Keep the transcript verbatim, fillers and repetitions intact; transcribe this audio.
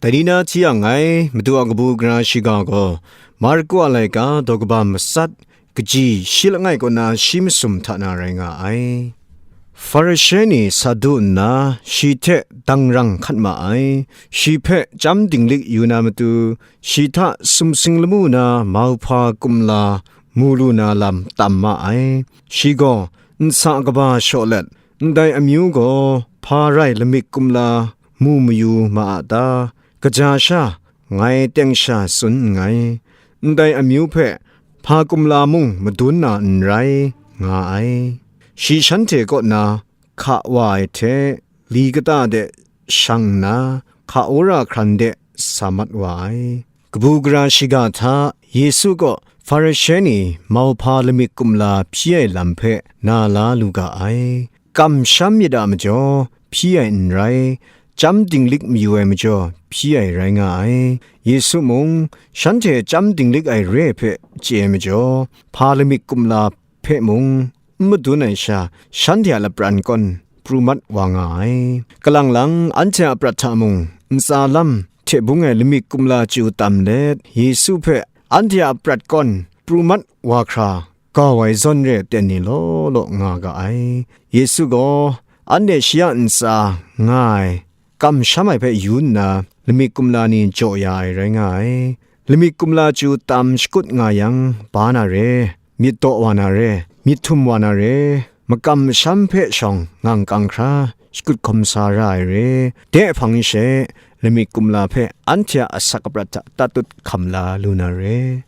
Dai ni na hti yang ngai, Madu a kabu gara shiga gaw, Marku a laika daw kaba matsat, kaji shi langai kaw na shi masum hta na rai nga ai. Hparishe ni sa du nna, shi hte dangrang hkat ma ai. Shi hpe chyam dinglik yu na matu, shi hta sumsing lamu na mauhpa kumla mu lu na lam tam ma ai. Shi gaw, nsa kaba shaw let, ndai amyu gaw hpa rai lamik kumla mu mayu ma a ta? Kaja sha, ngai teng sha tsun nngai. Ndai amyu hpe hpa kumla mung madun na n rai, nga ai. Shi shanhte kaw na hka wa ai hte, li kata de shang nna, hka wora hkran de sa mat wa ai. Kabu gara shiga hta Yesu kaw Hparishe ni mauhpa lamik kumla hpyi ai lam hpe na la lu ga ai. Kamsham myit a majaw hpyi ai n rai, chyam dinglik mayu ai majaw hpyi ai rai nga ai. Yesu mung shanhte chyam dinglik ai re ai hpe chye ai majaw, hpa lamik kumla hpe mung n madun ai sha, shanhte a lapran kawn pru mat wa nga ai. Kalang lang anhte a prat hta mung, ntsa lam hte bung ai lamik kumla chyu tam let, Yesu hpe anhte a prat kawn pru mat wa hkra, gau ai zawn re ten ni law law nga ga ai. Yesu gaw anhte shi a ntsa nga ai, kamsham ai hpe yu nna, lamik kumla ni jaw ya ai rai nga ai. Lamik kumla chyu tam shakut nga yang, ba na re, myit daw wa na re, myit htum wa na re, makam masham hpe shawng ngang kang hkra, shakut hkawm sa ra ai re, de hpang she, lamik kumla hpe anhte a asak aprat hta tatut hkam la lu na re.